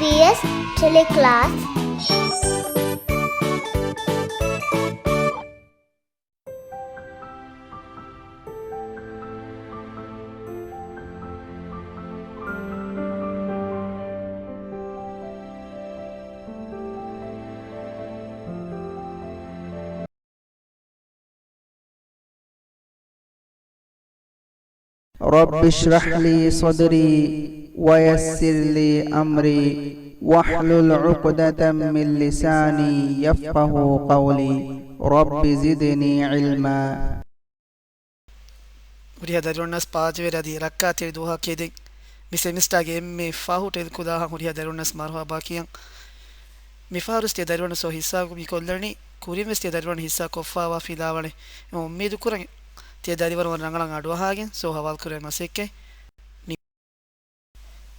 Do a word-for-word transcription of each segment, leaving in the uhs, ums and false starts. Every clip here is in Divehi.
ޕީއެސް ޓެލެކްލާސް. رب اشرح لي صدري ويسر لي أمري واحلل عقدة من لساني يفقهوا قولي. رب زدني علما. ހުރިހާ ދަރިވަރުންނަސް ޕާޖެވެރި އަދި ރައްކާތެރި ދުވަހަކީ ދެން. މި ސެމިސްޓާގެ އެންމެ ފަހު ޓެލް ކުލާހަށް ހުރިހާ ދަރިވަރުންނަސް މަރުހަބާ ކިޔަން. މިފަހަރުސް ތިޔަ ދަރިވަރުން ސޯ ހިއްސާ މި ކޮށްލަނީ، ކުރިންވެސް ތިޔަ ދަރިވަރުން ހިއްސާ ކޮށްފާވާ ފިލާވަޅެއް. އެމަ އުއްމީދު ކުރަން ތިޔަ ދަރިވަރުން ރަނގަޅަށް އަޑުއަހާގެން ސޯ ހަވާލު ކުރެވޭ މަސައްކަތް.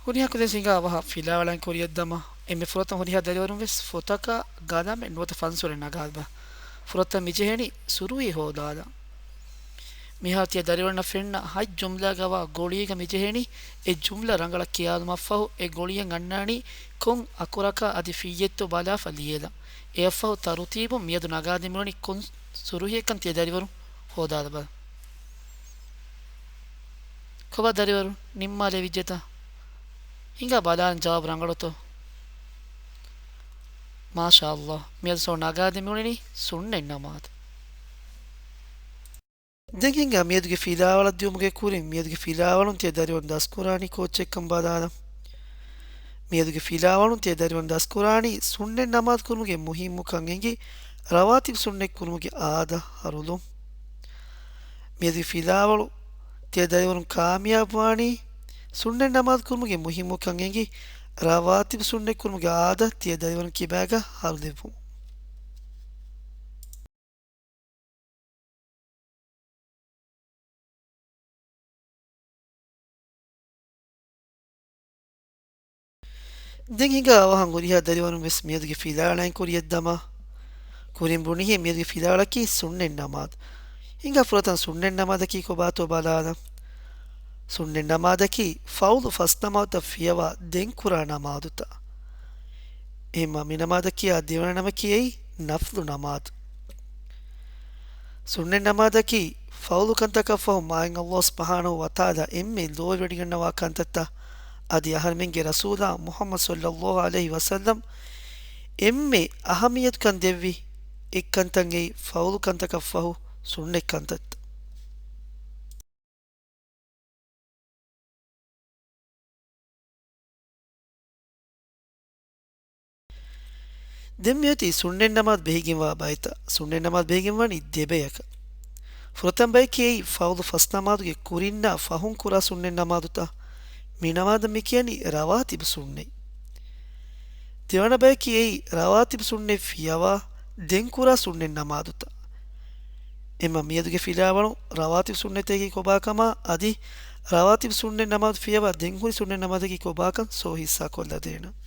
ހުރިހާ ކުދިން ހިނގާ އަވަހަށް ފިލާވަޅައިން ކުރިޔަށްދަމާ، އެންމެ ފުރަތަމަ ހުރިހާ ދަރިވަރުން ވެސް ފޮތަކާ ގަލަމެއް ނުވަތަ ފަންސުރެއް ނަގާލަބަ. ފުރަތަމަ މިޖެހެނީ ސުރުހީ ހޯދާލަން. މިހާރު ތިޔަ ދަރިވަރުންނަށް ފެންނަ ހަތް ޖުމްލާގަވާ ގޮޅީގަ މިޖެހެނީ އެ ޖުމްލަ ރަނގަޅަށް ކިޔާލުމަށްފަހު އެ ގޮޅިއެއް އަންނާނީ ކޮން އަކުރަކާ އަދި ފިއްޔެއްތޯ ބަލާފަ ލިޔެލަން. އެއަށްފަހު ތަރުތީބުން މިއަދު ނަގާދެމިވަނީ ކޮން ސުރުހީއެއްކަން ތިޔަ ދަރިވަރުން ހޯދާލަބަ. ކޮބާ ދަރިވަރު ނިންމާލެވިއްޖެތަ؟ ހިނގާ ބަލާން ޖަވާބު ރަނގަޅުތޯ؟ މާޝާﷲ. މިއަދު ސޯ ނަގާދެމިއުޅެނީ ސުންނަތް ނަމާދު. ދެން ހިނގާ މިއަދުގެ ފިލާވަޅަށް ދިއުމުގެ ކުރިން މިއަދުގެ ފިލާވަޅުން ތިޔަ ދަރިވަރުން ދަސްކުރާނީ ކޯއްޗެއްކަން ބަލާލަން. މިއަދުގެ ފިލާވަޅުން ތިޔަ ދަރިވަރުން ދަސްކުރާނީ ސުންނަތް ނަމާދު ކުރުމުގެ މުހިއްމުކަން އެނގި، ރަވާތިބު ސުންނަތް ކުރުމުގެ އާދަ ހަރުލުން. މިއަދުގެ ފިލާވަޅު ތިޔަ ދަރިވަރުން ކާމިޔާބުވާނީ ސުންނަތް ނަމާދު ކުރުމުގެ މުހިއްމުކަން އެނގި، ރަވާތިބު ސުންނަތް ކުރުމުގެ އާދަ ތިޔަ ދަރިވަރުން ކިބާގަ ހަރުލެއްވުމުން. ދެން ހިނގާ އަވަހަށް ހުރިހާ ދަރިވަރުން ވެސް މިއަދުގެ ފިލާވަޅައިން ކުރިޔަށްދަމާ، ކުރިން ބުނިހެން މިއަދުގެ ފިލާވަޅަކީ ސުންނަތް ނަމާދު. ހިނގާ ފުރަތަމަ ސުންނަތް ނަމާދަކީ ކޮބާތޯ ބަލާލަން. ސުންނަތް ނަމާދަކީ ފައުޟު ފަސް ނަމާދުތައް ފިޔަވާ ދެން ކުރާ ނަމާދުތައް. އެހެންމާ މި ނަމާދަށް ކިޔާ ދެވަނަ ނަމަކީ އެއީ ނަފްލު ނަމާދު. ސުންނަތް ނަމާދަކީ ފައުޟު ކަންތަކަށްފަހު މާތް ﷲ ސުބްޙާނަހޫ ވަތަޢާލާ އެންމެ ލޯބިވެޑިގަންނަވާ ކަންތައްތައް، އަދި އަހަރެމެންގެ ރަސޫލާ މުޙައްމަދު ޞައްލައްލާހު ޢަލައިހި ވަސައްލަމް އެންމެ އަހައްމިއްޔަތުކަން ދެއްވި އެއްކަންތައް އެއީ ފައުޟު ކަންތަކަށްފަހު ސުންނަތް ކަންތައްތައް. ދެން މިއޮތީ ސުންނަތް ނަމާދު ބެހިގެންވާ ބައިތައް. ސުންނަތް ނަމާދު ބެހިގެންވަނީ ދެ ބަޔަކަށް. ފުރަތަމަ ބަޔަކީ އެއީ ފައުޟު ފަސް ނަމާދުގެ ކުރިންނާ ފަހުން ކުރާ ސުންނަތް ނަމާދުތައް. މި ނަމާދަށް މި ކިޔަނީ ރަވާތިބު ސުންނަތް. ދެވަނަ ބަޔަކީ އެއީ ރަވާތިބު ސުންނަތް ފިޔަވާ ދެން ކުރާ ސުންނަތް ނަމާދުތައް. އެމަ މިއަދުގެ ފިލާވަޅު ރަވާތިބު ސުންނަތަކީ ކޮބާކަމާ އަދި ރަވާތިބު ސުންނަތް ނަމާދު ފިޔަވާ ދެން ހުރި ސުންނަތް ނަމާދަކީ ކޮބާކަން ސޯ ހިއްސާ ކޮށްލަދޭނަން.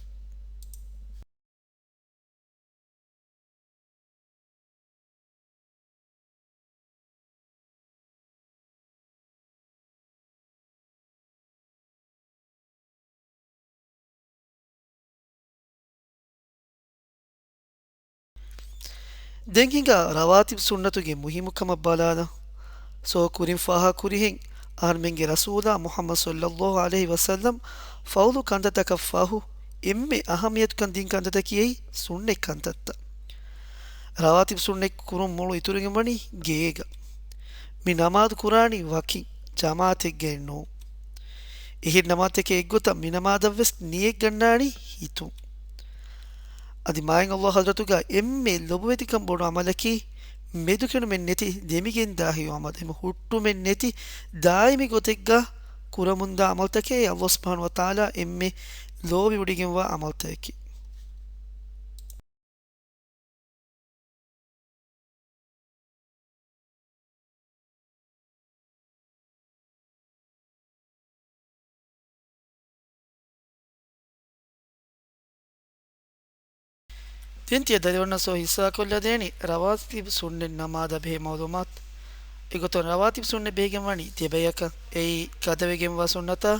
ދެން ހިނގާ ރަވާތިބު ސުންނަތުގެ މުހިއްމުކަމަށް ބަލާލަން. ސޯ ކުރިން ފާހަގަކުރިހެން އަހަރެމެންގެ ރަސޫލާ މުޙައްމަދު ޞައްލައްލާހު ޢަލައިހި ވަސައްލަމް ފައުޟު ކަންތައްތަކަށް ފަހު އެންމެ އަހައްމިއްޔަތުކަން ދިން ކަންތައްތަކީ އެއީ ސުންނަތް ކަންތައްތައް. ރަވާތިބު ސުންނަތް ކުރުން މޮޅު އިތުރުވެގެން ވަނީ ގޭގަ. މި ނަމާދު ކުރާނީ ވަކިން، ޖަމާޢަތެއްގައެއް ނޫން. އެހެން ނަމާދުތަކެއް އެއްގޮތަށް މި ނަމާދަށްވެސް ނިޔަތް ގަންނާނީ ހިތުން. އަދި މާތް ﷲ ޙަޟްރަތުގަ އެންމެ ލޮބުވެތިކަން ބޮޑު ޢަމަލަކީ މެދުކެނޑުމެއް ނެތި ދެމިގެންދާ ހެޔޮ ޢަމަލު. އެމަ ހުއްޓުމެއް ނެތި ދާއިމީ ގޮތެއްގަ ކުރަމުންދާ ޢަމަލުތަކެއް ﷲ ސުބްޙާނަހޫ ވަތަޢާލާ އެންމެ ލޯބިވެޑިގެންވާ ޢަމަލުތަކަކީ. ދެން ތިޔަ ދަރިވަރުންނަށް ސޯ ހިއްސާކޮށްލަދޭނީ ރަވާތިބު ސުންނަތް ނަމާދަށް ބެހޭ މަޢުލޫމާތު. އެގޮތުން ރަވާތިބު ސުންނަތް ބެހިގެން ވަނީ ދެ ބަޔަކަށް. އެއީ ގަދަވެގެންވާ ސުންނަތާ،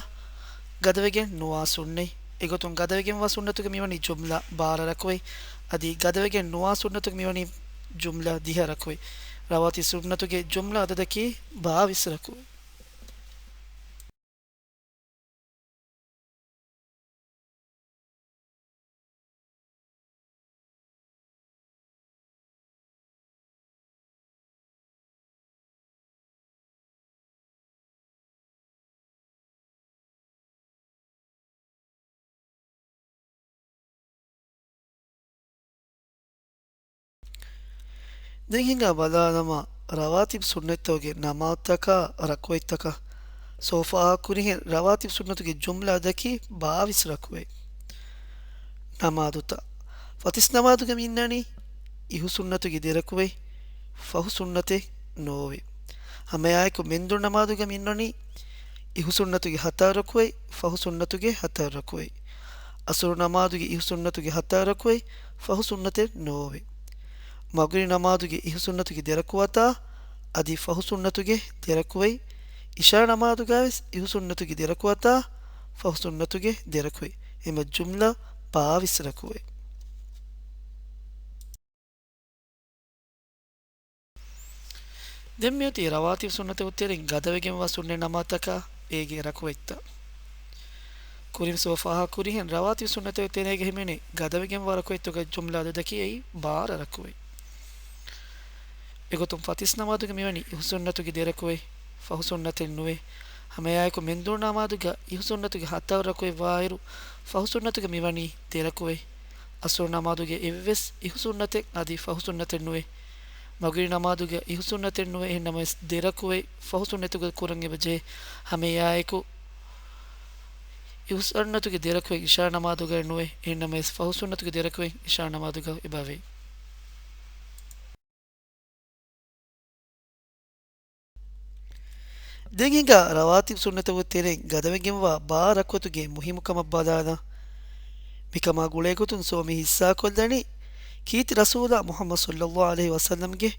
ގަދަވެގެން ނުވާ ސުންނަތް. އެގޮތުން ގަދަވެގެންވާ ސުންނަތުގެ މިވަނީ ޖުމްލަ ބާރަ ރަކުޢަތް، އަދި ގަދަވެގެން ނުވާ ސުންނަތުގެ މިވަނީ ޖުމްލަ ދިހަ ރަކުޢަތް. ރަވާތިބް ސުންނަތުގެ ޖުމްލަ އަދަދަކީ ބާވީސް ރަކުޢަތް. ދެން ހިނގާ ބަލާލަމާ، ރަވާތިބް ސުންނަތްތަކުގެ ނަމާދުތަކާ ރަކުޢަތްތަކަށް. ސޯފާ ކުރިހެން ރަވާތިބް ސުންނަތުގެ ޖުމްލަ އަދަދަކީ ބާވީސް ރަކުޢަތް. ނަމާދުތައް. ފަތިސް ނަމާދުގަ މި އިންނަނީ އިހު ސުންނަތުގެ ދެ ރަކުޢަތް، ފަހު ސުންނަތެއް ނޯވޭ. ހަމައެއާއެކު މެންދުރު ނަމާދުގަ މި އިންނަނީ އިހު ސުންނަތުގެ ހަތަރު ރަކުޢަތް، ފަހު ސުންނަތުގެ ހަތަރު ރަކުޢަތް. އަސުރު ނަމާދުގެ އިހު ސުންނަތުގެ ހަތަރު ރަކުޢަތް، ފަހު ސުންނަތެއް ނޯވޭ. މަޣުރިބް ނަމާދުގެ އިހު ސުންނަތުގެ ދެ ރަކުޢަތާ، އަދި ފަހު ސުންނަތުގެ ދެ ރަކުޢަތް، އިޝާ ނަމާދުގަވެސް އިހު ސުންނަތުގެ ދެ ރަކުޢަތާ، ފަހު ސުންނަތުގެ ދެ ރަކުޢަތް. އެމަ ޖުމްލަ ބާވީސް ރަކުޢަތް. ދެން މިއޮތީ ރަވާތިބް ސުންނަތަކުގެ ތެރެއިން ގަދަވެގެންވާ ސުންނަތް ނަމާދުތަކާ އޭގެ ރަކުޢަތްތައް. ކުރިން ސޯފާހާ ކުރިހެން ރަވާތިބް ސުންނަތަކުގެ ތެރޭގަ ހިމެނޭ ގަދަވެގެންވާ ރަކުޢަތްތަކުގެ ޖުމްލަ އަދަދަކީ އެއީ ބާރަ ރަކުޢަތް. އެގޮތުން ފަތިސް ނަމާދުގަ މިވަނީ އިހު ސުންނަތުގެ ދެ ރަކުޢަތް، ފަހު ސުންނަތެއް ނުވޭ. ހަމައެއާއެކު މެންދުރު ނަމާދުގަ އިހު ސުންނަތުގެ ހަތަރު ރަކުޢަތް ވާއިރު، ފަހު ސުންނަތުގަ މިވަނީ ދެ ރަކުޢަތް. އަސުރު ނަމާދުގެ އެއްވެސް އިހު ސުންނަތެއް އަދި ފަހު ސުންނަތެއް ނުވޭ. މަޣުރިބް ނަމާދުގަ އިހު ސުންނަތެއް ނުވޭ، އެހެން ނަމަވެސް ދެ ރަކުޢަތް ފަހު ސުންނަތުގަ ކުރަން އެބަޖެހޭ. ހަމައެއާއެކު އިހު ސުންނަތުގެ ދެ ރަކުޢަތް އިޝާ ނަމާދުގަ ނުވޭ، އެހެން ނަމަވެސް ފަހު ސުންނަތުގެ ދެ ރަކުޢަތް އިޝާ ނަމާދުގަ އެބަވޭ. ދެން ހިނގާ ރަވާތިބް ސުންނަތަކުގެ ތެރެއިން ގަދަވެގެންވާ ބާރަ ރަކުޢަތުގެ މުހިއްމުކަމަށް ބަލާލަން. މިކަމާ ގުޅޭގޮތުން ސޯމި ހިއްސާކޮށްލަނީ ކީރިތި ރަސޫލާ މުޙައްމަދު ޞައްލައްލާހު ޢަލައިހި ވަސައްލަމްގެ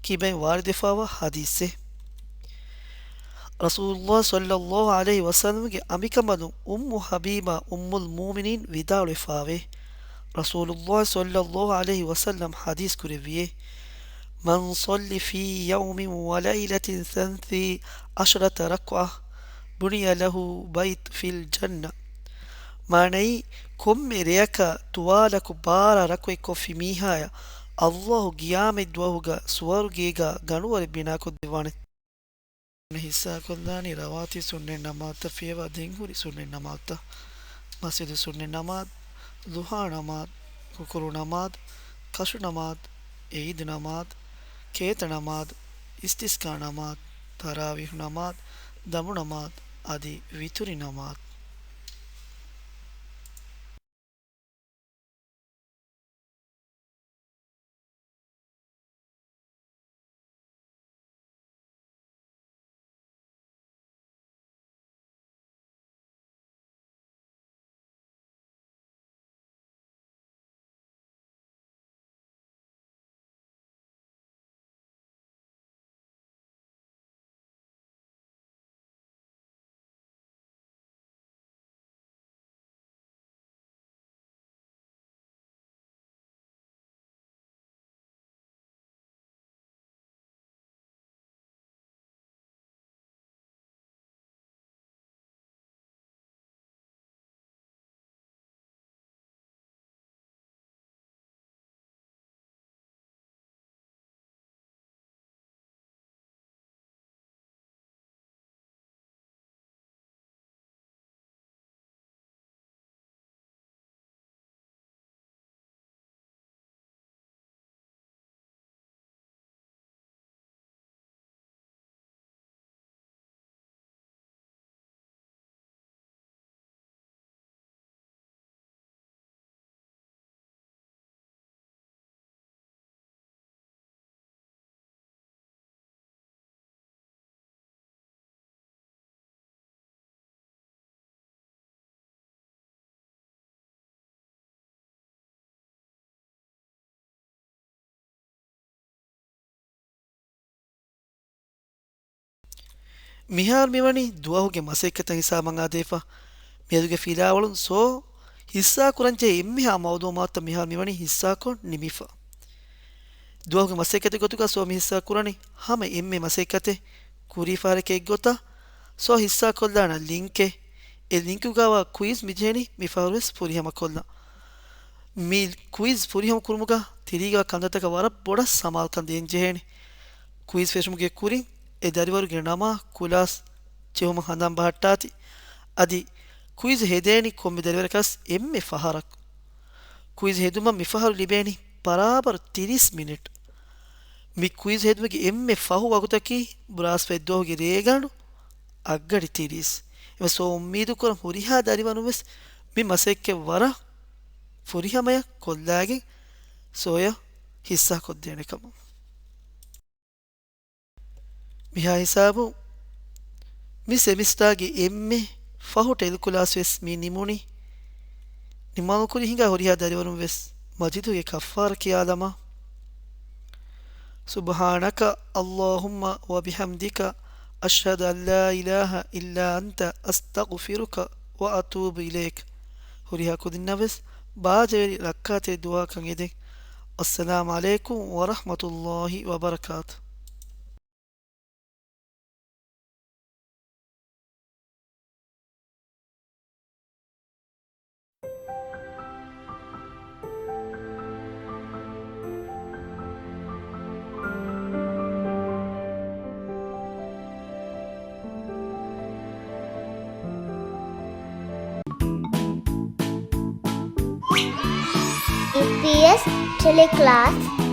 ކިބައިން ވާރިދުވެފާވާ ޙަދީޘެއް. ރަސޫލުއްލާހި ޞައްލައްލާހު ޢަލައިހި ވަސައްލަމްގެ އަނބިކަނބަލުން އުއްމު ޙަބީބާ އުއްމުލް މުއުމިނީން ވިދާޅުވެފާވޭ. ރަސޫލުއްލާހި ޞައްލައްލާހު ޢަލައިހި ވަސައްލަމް ޙަދީޘް ކުރެއްވިއޭ، من صلى في يوم وليلة ثنتي عشرة ركعة بني له بيت في الجنة. މާނައީ، ކޮންމެ ރެޔަކަށް ދުވާލަކު ބާރަ ރަކުޢަތް ކޮށްފި މީހާޔަށް ﷲ ޤިޔާމަތް ދުވަހުގަ ސުވަރުގޭގަ ގަނޑުވަރެއް ބިނާކޮށްދެއްވާނެ. ހިއްސާކޮށްލާނީ ރަވާތިބް ސުންނަތް ނަމާދުތައް ފިޔަވާ ދެން ހުރި ސުންނަތް ނަމާދުތައް. މަސްޖިދު ސުންނަތް ނަމާދު، ޟުޙާ ނަމާދު، ކުކުރު ނަމާދު، ކަށު ނަމާދު، ޢީދު ނަމާދު، ކޭތަ ނަމާދު، އިސްތިސްޤާ ނަމާދު، ތަރާވީޙު ނަމާދު، ދަމު ނަމާދު، އަދި ވިތުރި ނަމާދު. މިހާރު މިވަނީ ދުވަހުގެ މަސައްކަތްތައް ހިސާބަށް އާދެވިފަ. މިއަދުގެ ފިލާވަޅުން ސޯ ހިއްސާ ކުރަންޖެހޭ އެންމެހާ މައުލޫމާތުތައް މިހާރު މިވަނީ ހިއްސާކޮށް ނިމިފަ. ދުވަހުގެ މަސައްކަތެއް ގޮތުގަ ސޯ މި ހިއްސާ ކުރަނީ ހަމަ އެންމެ މަސައްކަތެއް ކުރީ ފަހަރެކޭ ގޮތަށް. ސޯ ހިއްސާ ކޮށްލާނަން ލިންކެއް. އެ ލިންކުގައިވާ ކުއިޒް މިޖެހެނީ މި ފަހަރުވެސް ފުރިހަމަ ކޮށްލަން. މި ކުއިޒް ފުރިހަމަ ކުރުމުގަ ތިރީގަ ކަންތައްތަކަށް ވަރަށް ބޮޑަށް ސަމާލުކަން ދޭން ޖެހޭނެ. ކުއިޒް ފެށުމުގެ ކުރިން އެ ދަރިވަރުގެ ނަމާ ކުލާސް ޖެހުމަށް ހަނދާން ބަހައްޓާތި. އަދި ކުއިޒް ހެދޭނީ ކޮންމެ ދަރިވަރަކަސް އެންމެ ފަހަރަކު. ކުއިޒް ހެދުމަށް މިފަހަރު ލިބޭނީ ބަރާބަރު ތިރީސް މިނިޓް. މި ކުއިޒް ހެދުމުގެ އެންމެ ފަހު ވަގުތަކީ ބުރާސްފަތި ދުވަހުގެ ރޭގަނޑު އަށްގަޑި ތިރީސް. އެމަ ސޯ އުއްމީދު ކުރަން ހުރިހާ ދަރިވަރުން ވެސް މި މަސައްކަތް ވަރަށް ފުރިހަމަޔަށް ކޮށްލާގެން ސޯޔަށް ހިއްސާ ކޮށްދޭނެ ކަމަށް. މިހާ ހިސާބު މި ސެމިސްޓާގެ އެންމެ ފަހު ޓެލް ކުލާސް ވެސް މި ނިމުނީ. ނިމާލުކުރި ހިނގާ ހުރިހާ ދަރިވަރުން ވެސް މަޖިދުގެ ކައްފާރަ ކިޔާލަމާ. سبحانك اللهم وبحمدك، أشهد أن لا إله إلا أنت، أستغفرك وأتوب إليك. ހުރިހާ ކުދިންނަށް ވެސް ބާޖަވެރި ރައްކާތެރި ދުޢާއަކަށް އެދެން. السلام عليكم ورحمة الله وبركاته. އީޕީއެސް ޓެލެކްލާސް.